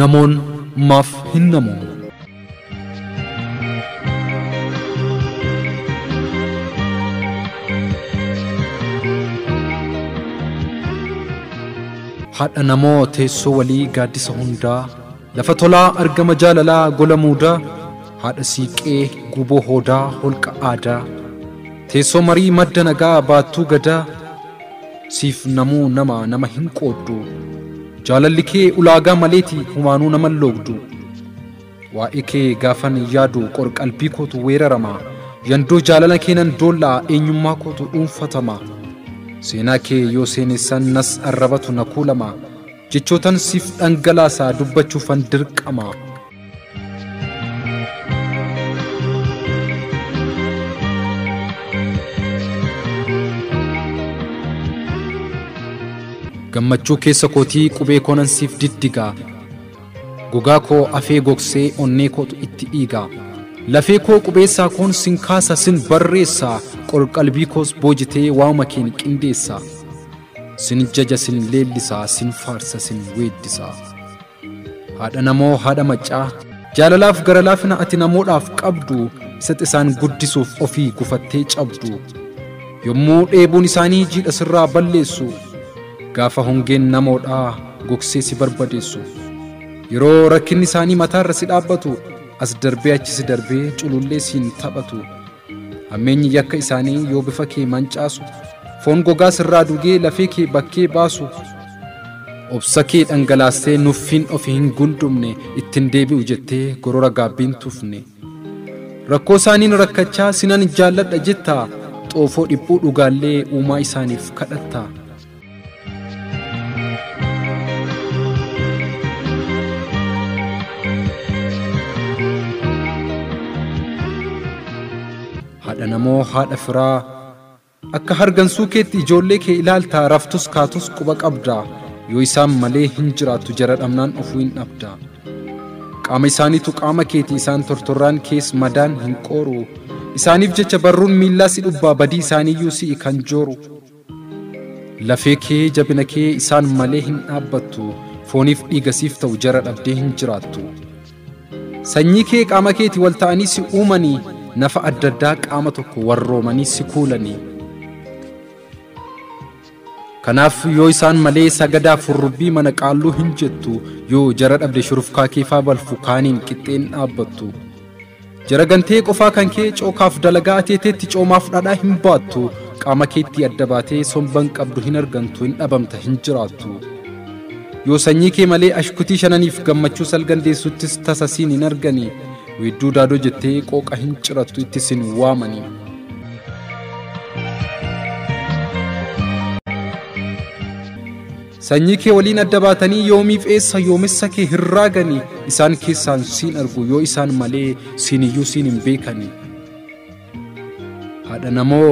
Namoon maaf hin namoomu? Haadha namoo teessoo walii gaaddisa hundaa, lafa tolaa argama jaalalaa gola muudaa, haadha siiqee guboo hoodaa holqa aadaa, teessoo marii madda nagaa baattuu gadaa, siif namuu nama nama hin qooddu, jaalalli kee ulaagaa maleeti humaanuu nama hin loogdu. Waa'ee kee gaafan yaadu qorqalbii kootu weerarama, yandoo jaalala keenan doollaa eenyummaa kootu dhuunfatama. Seenaa kee yoo seenessan nas arrabatu na kuulama, jechootan siif dhangalaasaa dubbachuufan dirqama. Gammachuu keessa kootii qubee koonan siif diddiga, gogaa koo afee gogsee onnee kootu itti dhiiga. Lafee koo qubeessaa koon sin kaasa sin barreessa, qorqalbii koos boojitee waama keen qindeessa. Sin jaja sin leellisa, sin faarsa sin weeddisa. Haadha namoo haadha maccaa, jaalalaaf gara laafina ati namoodhaaf qabdu, isa isaan guddisuuf ofii gufattee cabdu. Yommuu dheebuun isaanii jiidha sirraa balleessu, gaafa hongeen namoodhaa gogsee si barbadeessu. Yeroo rakkinni isaanii mataarra si dhaabbatu, as darbee achi si darbee culullee siin taphatu. Hammeenyi yakka isaanii yoo bifa kee mancaasu, foon gogaa sirraa dugee lafee kee bakkee baasu. Obsa kee dhangalaastee nuffiin ofii hin gundumne, ittiin deebi'u jettee gorora gaabbiin tufne. Rakkoo isaaniin rakkachaa sinan jaalladha jetta, xoofoo dhiphuu dhugaallee uumaa isaaniif kadhatta. Haadha namoo haadha firaa, akka hargansuu keetti ijoollee kee ilaaltaa, raftus kaatus quba qabda, yoo isaan malee hin jiraattu jara dhabnaan ofuu hin dhabda. Qaama isaaniitu qaama keeti, isaan tortorraan kees madaan hin qooru. Isaaniif jecha barruun miillaa si dhubbaa, badii isaaniiyyuu si'i kan jooru. Lafee kee jabina kee isaan malee hin dhaabbattu, fooniif dhiiga siif ta'u jara dhabdee hin jiraattu. Sanyii kee qaama keeti wal ta'anii si uumanii, nafa adda addaa qaama tokko warroomanii si kuulanii. Kanaaf yoo isaan malee sagadaaf hurrubbii mana qaalluu hin jettu, yoo jara dhabde shurufkaa keefaa balfu kaaniin qixxeen dhaabbattu. Jara gantee qofaa kan kee cookaaf dalagaa ateeteetti coomaaf dhadhaa hin baattu, qaama keetti adda baatee somban qabdu hin argantu, hin dhabamta hin jiraattu. Yoo sanyii kee malee ashkutii shananiif gammachuu salgandeessuttis tasa siin hin argani, weedduu daadoo jettee qooqa hin cirattu itti sin waamani. Sanyii kee waliin adda baatanii yoomiif eessa yoomessa kee hin raagani, isaan keessaan siin argu yoo isaan malee siiniyyuu siin hin beekani. Haadha namoo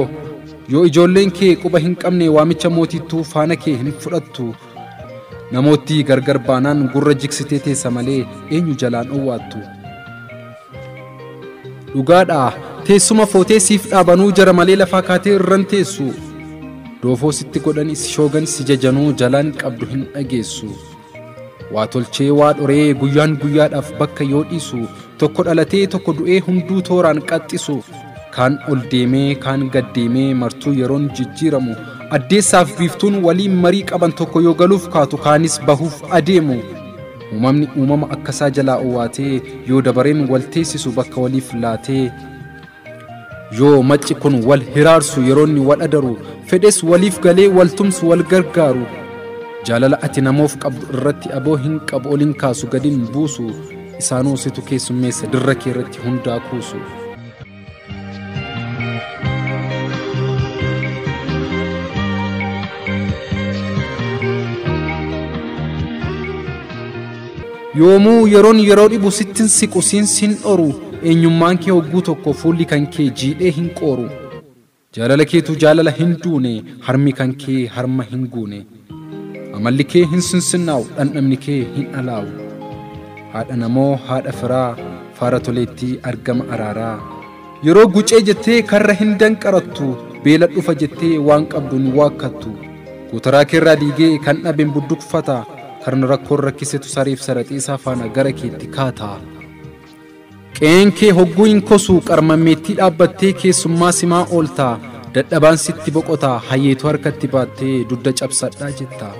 yoo ijoolleen kee quba hin qabne waamicha mootittuu faana kee hin fudhattu. Namoottii gargar baanaan gurra jigsitee teessa malee eenyu jalaan owwaattu. Dhugaadhaa teessuma footee siif dhaabanuu jara malee lafaa kaatee irran teessu. Doofoo sitti godhani si shoogan si jajanuu jalaan qabdu hin dhageessu. Waa tolchee waa dhoree guyyaan guyyaadhaaf bakka yoo dhiisu, tokko dhalatee tokko du'ee hunduu tooraan qaxxisu. Kaan ol deemee kaan gad deemee martuu yeroon jijjiiramu, addeessaaf biiftuun waliin marii qaban tokko yoo galuuf kaatu kaanis bahuuf adeemu. Uumamni uumama akkasaa jalaa owwaatee yoo dabareen wal teessisu bakka waliif laatee, yoo macci kun wal hiraarsu yeroonni wal adaru, fedhes waliif galee wal tumsu wal gargaaru. Jaalala ati namoof qabdu irratti aboo hin qabu ol hin kaasu gad hin buusu, isaanuu situ keessummeessa dirra kee irratti hundaa kuusu. Yoomuu yeroon yeroo dhibu sittin siqu siin sin dhoru, eenyummaan kee hogguu tokko fuulli kan kee jiidhee hin qooru. Jaalala keetu jaalala hin duune, harmi kan kee harma hin guune. Amalli kee hin sinsinnaa'u, dhandhamni kee hin alaa'u. Haadha namoo haadha firaa, faara toleettii argama araaraa. Yeroo gucee jettee karra hin danqarattu, beela dhufa jettee waan qabdu hin waakkattu. Gootaraa keerraa diigee kan dhabeen budduqfata. Karna rakkoon rakkisetu sariif saraxii isaa faana gara keetti kaata. Qe'een kee hogguu hin kosu qarmammeettii dhaabbattee keessummaa simaa oolta. Dadhabaan sitti boqota hayyeetu harkatti baattee dugda cabsadhaa jetta.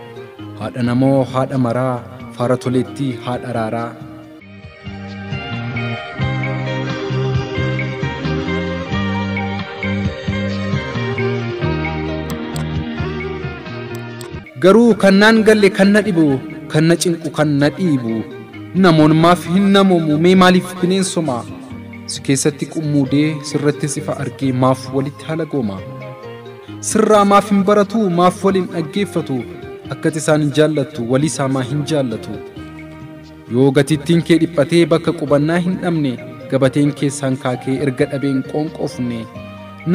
Haadha namoo haadha maraa faara toleettii haadha raaraa. Garuu kan naan galle kan na dhibu kan na cinqu kan na dhiibu namoon maaf hin namoomu mee maaliif bineensoma si keessatti qummuudee sirratti sifa argee maaf walitti halagooma sirraa maaf hin baratu maaf waliin dhaggeeffatu akkati isaan hin jaallattu walii isaa maa hin jaallatu yoo gatittiin kee dhiphatee bakka qubannaa hin dhabne gabateen keessaan kaakee erga dhabeen qoonqoofne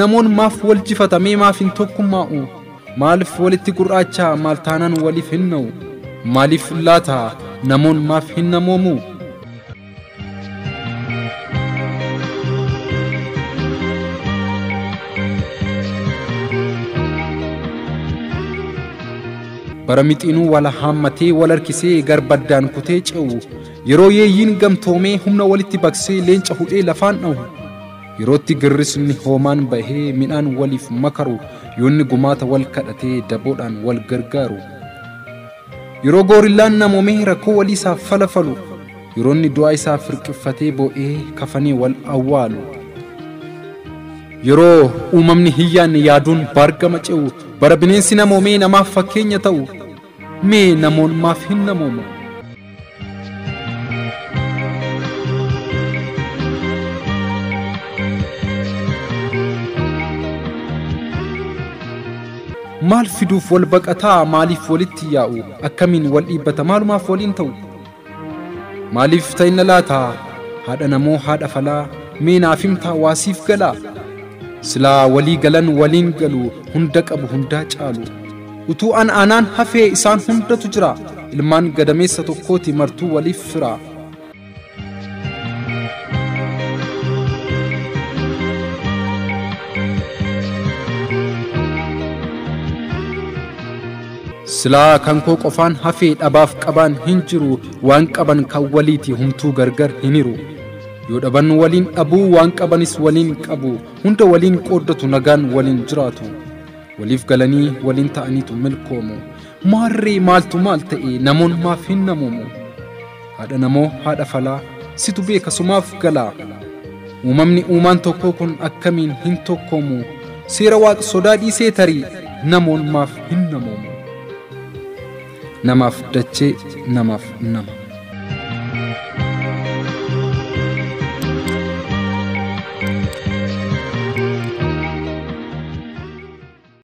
namoon maaf wal jifatamee maaf hin tokkummaa'u maaliif walitti gurraacha maal taanaan waliif hin na'u maaliif laata namoon maaf hin namoomu. Bara mixiinuu wal haammatee wal harkisee garbaddaan kutee ce'u yeroo yeeyyiin gamtoomee humna walitti baqsee leenca hudhee lafaan dha'u yerootti girrisni hoomaan bahee midhaan waliif makaru yoonni gumaata wal kadhatee daboodhaan wal gargaaru yeroo goorillaan namoomee rakkoo walii isaaf falafalu yeroonni du'aa isaa firqiffatee boo'ee kafanee wal awwaalu yeroo uumamni hiyyaanne yaaduun baargama ce'u bara bineensi namoomee namaaf fakkeenya ta'u mee namoon maaf hin namoomu. Maal fiduuf wal baqataa maaliif walitti yaa'u akkamiin wal dhiibbata maalumaaf waliin ta'u maaliif ta'inna laata haadha namoo haadha falaa mee naaf himtaa waasiif galaa silaa walii galan waliin galu hunda qabu hundaa caalu utuu an aanaan hafee isaan hundatu jira ilmaan gadameessa tokkooti martuu waliif fira. Silaa kan koo qofaan hafee dhabaaf qabaan hin jiru waan qaban kan waliiti humtuu gargar hin hiru yoo dhaban waliin dhabuu waan qabanis waliin qabu hunda waliin qooddatu nagaan waliin jiraatu waliif galanii waliin ta'aniitu milkoomu maarree maaltu maal ta'e namoon maaf hin namoomu haadha namoo haadha falaa situ beeka sumaaf galaa uumamni uumaan tokkoo kun akkamiin hin tokkoomu seera waaqa sodaa dhiisee tarii namoon maaf hin namoomu. Namaaf dachee namaaf nama.